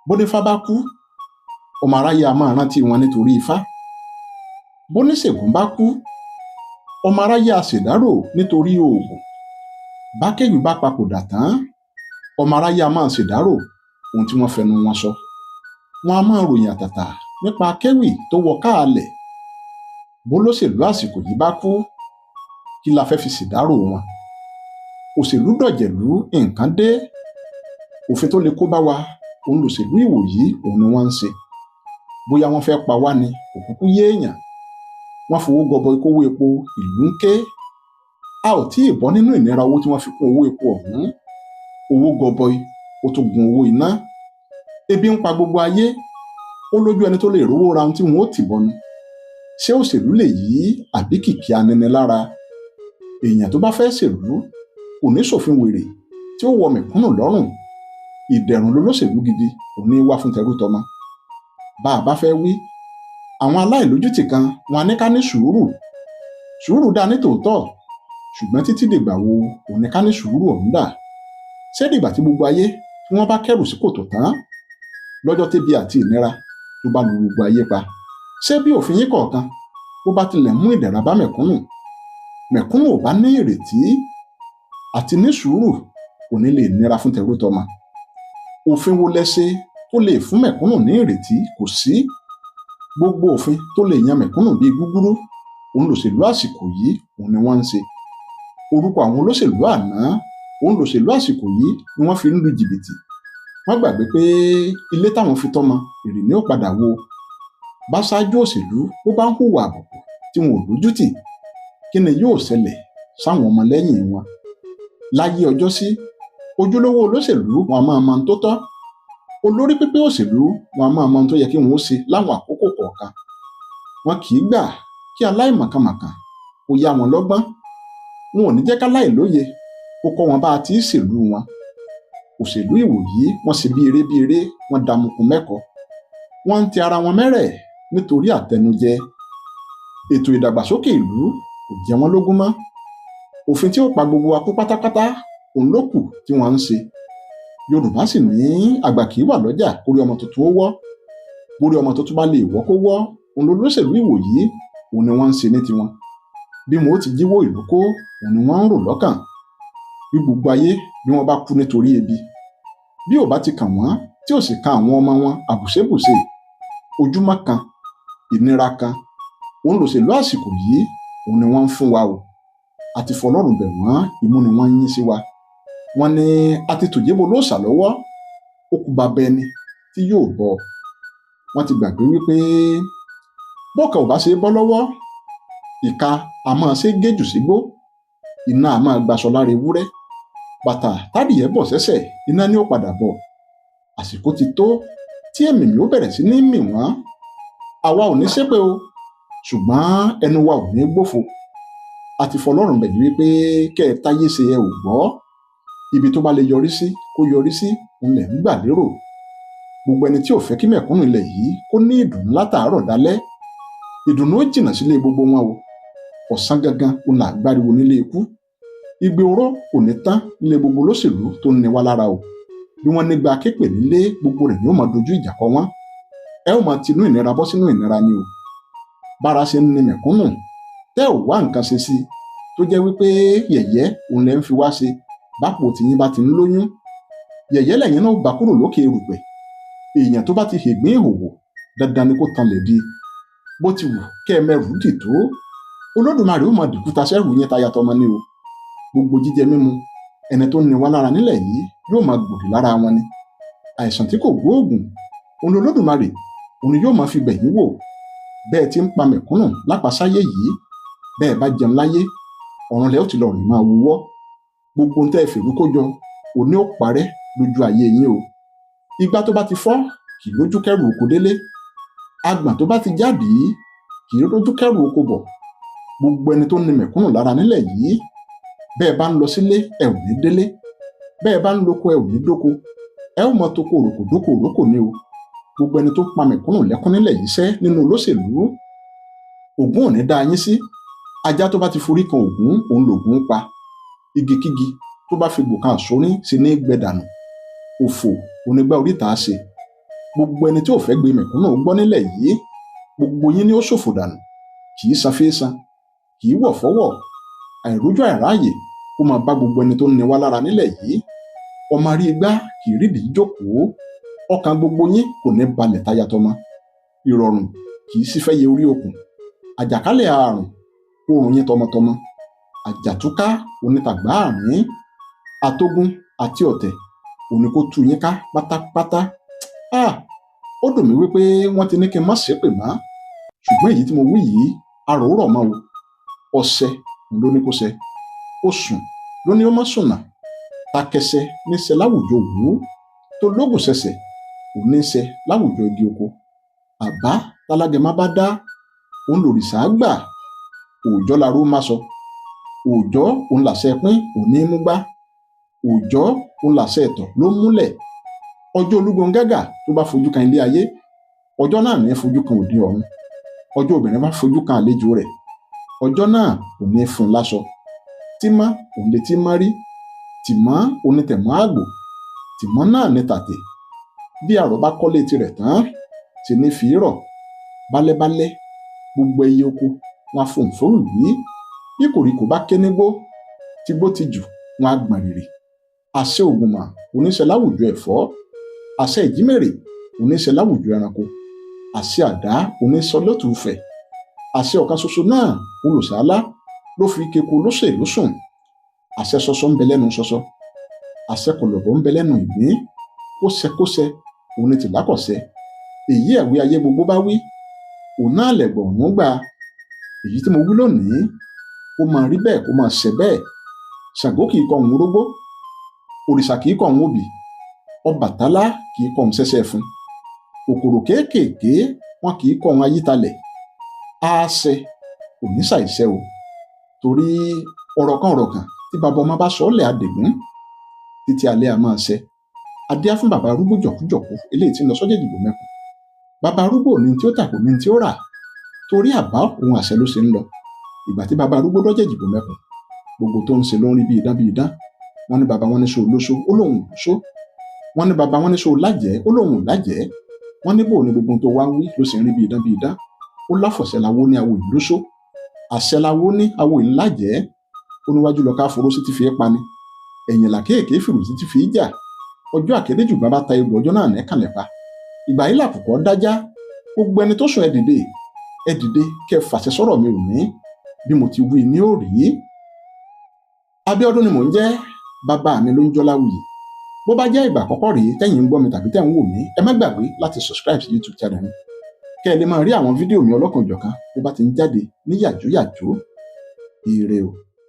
Bónífá bá kú, ọmọ aráyé a máa rántí wọn nítorí ifá. Bóníṣègùn bá kú, ọmọ aráyé a ṣèdárò nítorí oògùn. Bákéwì bá papòdà tán, ọmọ aráyé a máa ṣèdárò ohun tí wọ́n fẹnu wọn sọ. Wọn a máa ròyìn àtàtà nípa akéwì tó wọ káàlẹ̀. Bólóṣèlú àsìkò yìí bá kú, kí la fẹ́ fi ṣèdárò wọn? Òṣèlú dọ̀jẹ̀lú, nǹkan dé. Òfin tó lè kó bá wa, òun lòṣèlú ìwòyí, òun ni wọ́n ń ṣe. Bóyá wọ́n fẹ́ pa wá ni, kò kúkú yéèyàn. Wọ́n fowó gọbọi kówó epo, ìlú ń ké. A ò tí ì bọ́ nínú ìnira owó tí wọ́n fi kún owó epo ọ̀hún. Owó gọbọi, ó tún gun owó iná. Ebi ń pa gbogbo ayé. Ó lójú ẹni tó lè rówó ra ohun tí wọn ó tì bọnu. Ṣé òṣèlú lè yí àbí kìkì aninilára? Èèyàn tó bá fẹ́ ṣèlú kò ní ṣòfin wèrè tí ó wọ mẹ̀kúnnù lọ́rùn. Ìdẹ̀rùn lolóṣèlú gidi kò ní wá fún tẹrútọmọ. Bá a bá fẹ́ wí, àwọn aláìlójútì kan wọn á ní ká ní sùúrù. Sùúrù dá ní tòótọ́, ṣùgbọ́n títí dìgbà wo òun ní ká ní sùúrù ọ̀hún dà? Ṣé dìgbà tí gbogbo ayé tí wọ́n bá kẹ́rù sí kòtò tán? Lọ́jọ́ tébi àti ìnira tó bá lu gbogbo ayé pa. Ṣé bí òfin yín kọ̀ọ̀kan bó bá tilẹ̀ mú ìdẹ̀ra bá mẹ̀kúnnù, mẹ̀kúnnù ò bá ní ìrètí àti ní sùúrù, kò ní lè nira fún tẹrútọmọ. Òfin wo lẹ ṣe tó lè fún mẹ̀kúnnù ní ìrètí? Kò sí. Gbogbo òfin tó lè yan mẹ̀kúnnù bíi gúgúrú, òun lòṣèlú àsìkò yìí, òun ni wọ́n ń ṣe. Orúkọ àwọn olóṣèlú àná, òun lòṣèlú àsìkò yìí ni wọ́n fi ń lu jìbìtì. Wọ́n gbàgbé pé ilé táwọn fi tọ́mọ, èrè ni ó padà wó. Bá ṣáájú òṣèlú bó bá ń hùwà àbùkù tí wọn ò lójútì, kí ni yóò ṣẹlẹ̀ sáwọn ọmọlẹ́yìn wọn? Láyé ọjọ́sí, ojúlówó olóṣèlú wọn a máa mọ ohun tó tọ́. Olórí pípé òṣèlú wọn a máa mọ ohun tó yẹ kí wọn ó ṣe láwọn àkókò kọ̀ọ̀kan. Wọn kì í gbà kí aláìmọ̀kànmọ̀kàn kó yá wọn lọ́gbọ́n. Wọn ò ní jẹ́ káláìlóye kó kọ́ wọn bá a ti í ṣèlú wọn. Òṣèlú ìwòyí wọ́n ṣe bí eré bí eré, wọ́n damukun mẹ́kọ̀ọ́. Wọ́n ń ti ara wọn mẹ́rẹ̀ nítorí àtẹnujẹ. Ètò ìdàgbàsókè ìlú kò jẹ wọ́n lógún mọ́. Òfin tí ó pa gbogbo wa kú pátápátá, òun ló kù tí wọ́n ń ṣe. Yorùbá sì ní àgbà kì í wà lọ́jà kórí ọmọ tuntun ó wọ́. Bórí ọmọ tuntun bá lè wọ́ kó wọ́, òun lolóṣèlú ìwòyí, òun ni wọ́n ń ṣe ní tiwọn. Bí wọn ó ti jíwó ìlú kó, òun ni wọ́n ń rò lọ́kàn. Bí gbogbo ayé bí wọ́n bá kú nítorí ebi, bí ò bá ti kàn wọ́n tí ò sì kan àwọn ọmọ wọn àbùṣebùṣe, ojúmọ́ kan, ìnira kan, òun lòṣèlú àsìkò yìí, òun ni wọ́n ń fún wa o. Àti fọlọ́run bẹ̀ wọ́n, imú ni wọ́n ń yín sí wa. Wọ́n ní a ti tòjébo lóòṣà lọ́wọ́, ó kú bàbá ẹni tí yóò bọ̀. Wọ́n ti gbàgbé wípé bọ́ọ̀kà ò bá ṣe é bọ́ lọ́wọ́, ìka a máa ṣe é géjù sígbó, iná a máa gbaṣọ lára ewúrẹ́, bàtà tádìyẹ bọ̀ sẹ́sẹ̀, iná ni ó padà bọ̀. Àsìkò ti tó tí èmìmì ó bẹ̀rẹ̀ sí ní mì wọ́n. Àwa ò ní ṣépè o, ṣùgbọ́n ẹnu wa ò ní gbófo. Àti fọlọ́run bẹ̀ yín wípé kẹ́ ẹ táyé ṣe ẹ ò gbọ́. Ibi tó bá lè yọrí sí kó yọrí sí, òun lẹ̀ ń gbà lérò. Gbogbo ẹni tí ò fẹ́ kí mẹ̀kúnnù ilẹ̀ yìí kó ní ìdùnnú látàárọ̀ dalẹ́, ìdùnnú ó jìnnà sílé gbogbo wọn o. Ọ̀sán gangan òun là gbáriwo nílé ikú. Igbe oró kò ní tán nílé gbogbo olóṣèlú tó ń ni wá lára o. Bí wọ́n nígbà képè nílé, gbogbo rẹ̀ ni ó máa dojú ìjà kọ wọ́n. Ẹ ó máa tinú ìnira bọ́ sínú ìnira ni o. Bára ṣe ń ni mẹ̀kúnnù, tẹ́ ò wá nǹkan ṣe sí i, tó jẹ́ wípé yẹ̀yẹ́ òun lẹ́ ń fi wá ṣe bápò tìyín bá ti ń lóyún. Yẹ̀yẹ́ lẹ̀yin náà bá kúrò lókè erùpẹ̀. Èèyàn tó bá ti hègbín ìhòòhò, dandan ni kó tanlẹ̀ di. Bó ti wù kẹ́ ẹ mẹ́rù dì tó, Olódùmarè ó máa dìkúta sẹ́rù yín tayatọmọ ni o. Gbogbo jíjẹ mímu ẹni tó ń ni wá lára nílẹ̀ yìí yóò máa gbòdì lára wọn ni. Àìsàn tí kò gbóògùn, òun lolódùmarè, òun ni yóò máa fi bẹ̀ yín wò. Bẹ́ẹ̀ ti ń pa mẹ̀kúnnù lápasáyé yìí, bẹ́ẹ̀ bá jẹun láyé, ọ̀run lẹ ó ti lọ rìn máa wúwọ́. Gbogbo ohun tẹ́ ẹ fèrú kó jọ, òní ó parẹ́ lójú ayé yín o. Igbá tó bá ti fọ́ kì í lójú kẹ́rù oko délé. Agbọ̀n tó bá ti jáde kì í lójú kẹ́rù oko bọ̀. Gbogbo ẹni tó ní mẹ̀kúnnù lára nílẹ̀ yìí, bẹ́ẹ̀ bá ń lọ sílé ẹ ò ní délé, bẹ́ẹ̀ bá ń loko ẹ ò ní dóko, ẹ ó mọ toko òròkò dóko òrókò ni o. Gbogbo ẹni tó pa mẹ̀kúnnù lẹ́kún nílẹ̀ yìí sẹ́ nínú olóṣèlú, Ògún ò ní dá yín sí. Ajá tó bá ti forí kan Ògún, òun lògún pa. Igikígi tó bá fi gbòkan àsórí sí ní gbẹdànù. Òfò onígbà oríta ṣe. Gbogbo ẹni tí ò fẹ́ gbé mẹ̀kúnnù gbọ́ nílẹ̀ yìí, gbogbo yín ni ó ṣòfò dànù. Kì í san fẹ́ẹ́san, kì í wọ̀ fọ́wọ̀. Àìrójú àìráàyè kó máa bá gbogbo ẹni tó ń ni wá lára nílẹ̀ yìí. Ọmọ rí igbá kì í rídìí jókòó. Ọkàn gbogbo yín kò ní balẹ̀ táyà tọmọ. Ìrọ̀rùn kì í sí fẹ́ yẹ orí okùn. Àjàkálẹ̀ ààrùn kó run yín tọmọtọmọ. Àjàtúká onítàgbà àrùn, àtógún àti ọ̀tẹ̀ òní kó tú yín ká pátápátá. Ó dùn mí wípé wọ́n ti ní kí n má ṣépè mọ́, ṣùgbọ́n èyí tí mo wí yìí aròórọ̀ mọ́ o. Ọṣẹ ló ní kó ṣe, ó sùn ló ní ó má sùnà. Takẹsẹ níṣẹ láwùjọ òwú, tó lóògùn ṣẹṣẹ ò ní ṣe láwùjọ igi oko. Àbá tálágẹmọ bá dá, òun lòrìṣà gbà. Òòjọ́ laró má sọ, òòjọ́ òun làṣẹ pín òní mú gbá, òòjọ́ òun làṣẹ ẹ̀tọ́ ló múlẹ̀. Ọjọ́ Olúgbóngàgà tó bá fojú kan ilé ayé, ọjọ́ náà ní fojú kan òde ọ̀run. Ọjọ́ obìnrin bá fojú kan àlejò rẹ̀, ọjọ́ náà ò ní fún un láṣọ. Tímọ́ òun lè tí mọ́ rí, tìmọ́ òun ní tẹ̀mọ́ àgbò, tìmọ́ náà ní tàtè. Bí àrò bá kọ́lé tirẹ̀ tán, sì ní fi rọ̀ bálẹ́bálẹ́. Gbogbo ẹyẹ oko wọn fohùn fóhùn wí. Bí kòríkò bá ké nígbó, tígbó ti jù wọn á gbọ̀n rìrì. Àṣẹ Ògùnmà oníṣẹ́ láwùjọ ẹ̀fọ́, àṣẹ Ìjímèrè oníṣẹ́ láwùjọ ẹranko, àṣẹ àdá oníṣẹ́ lótùúfẹ̀, àṣẹ ọ̀kan ṣoṣo náà olùṣàlá ló fi keku lóṣèlú sùn. Àṣẹ ṣọṣọ ń bẹ lẹ́nu ṣọṣọ, àṣẹ kọlọ̀bọ̀ ń bẹ lẹ́nu ìgbín. Kóṣẹkóṣẹ òun ni tìlákọ̀ṣẹ. Èyí ẹ̀wí ayé gbogbo bá wí, òun náà lẹ̀gbọ̀n òun gbà. Èyí tí mo wí lónìí, kó máa rí bẹ́ẹ̀, kó máa ṣẹ bẹ́ẹ̀. Ṣàngó kì í kọ òun rógbó, òrìṣà kì í kọ òun obì, Ọbàtálá kì í kọ òun ṣẹṣẹ fún, kòkòrò kéékèèké wọn kì í kọ òun ayítalẹ̀. Àṣẹ kò ní ṣàìṣẹ o, torí ọ̀rọ̀ kan ọ̀rọ̀ kan tí bàbá ọmọ bá sọ ọ́ lẹ̀ àdègún títí alẹ́ a máa ṣẹ. Adíá fún bàbá arúgbó jọ̀kújọ̀kú eléyìí tí ń lọ sọ́jà ìdìbò mẹ́kùn. Bàbá arúgbó ní tí ó tà kò ní tí ó rà, torí àbá òun àṣẹ ló ṣe ń lọ. Ìgbà tí bàbá arúgbó dọ́jà ìdìbò mẹ́kùn, gbogbo tó ń ṣe ló ń rí bí idán bí idán. Wọ́n ní bàbá wọn ní so lóṣó, ó lóun lóṣó. Wọ́n ní bàbá wọn ní so lájẹ́, ó lóun lájẹ́. Wọ́n ní bò ní gbogbo tó wá ń wí ló ṣe ń rí bí idán bí idán. Ó láfọ̀ṣẹ lawó ní awo ìlóṣó, àṣẹ lawó ní awo ìlájẹ́. Ó níwájú lọ ká foró sí ti fi é pani, ẹ̀yìn làkéèké fìrù sí ti fi í jà. Ọjọ́ àkéréjù bàbá ta egbò ọjọ́ náà nẹ́kànlẹ̀ pa. Ìgbà yìí làkùkọ dájá. Gbogbo ẹni tó sùn ẹ dìde, ẹ dìde kẹ fàṣẹ sọ̀rọ̀ mi ò ní bí mo ti wí ní òrí. Abíọ́dún ni mò ń jẹ́, bàbá mi ló ń jọ́ Láwùyí. Bó bá jẹ́ ìgbà àkọ́kọ́ rèé tẹ́yin ń gbọ́ mi tàbí tẹ́ ń wò mí, ẹ má gbàgbé láti subscribe sí YouTube channel mi kẹ́ ẹ lè máa rí àwọn fídíò mi ọlọ́kan-ò-jọ̀kan bó bá ti ń jáde ní yàjóyàjó. Ire o.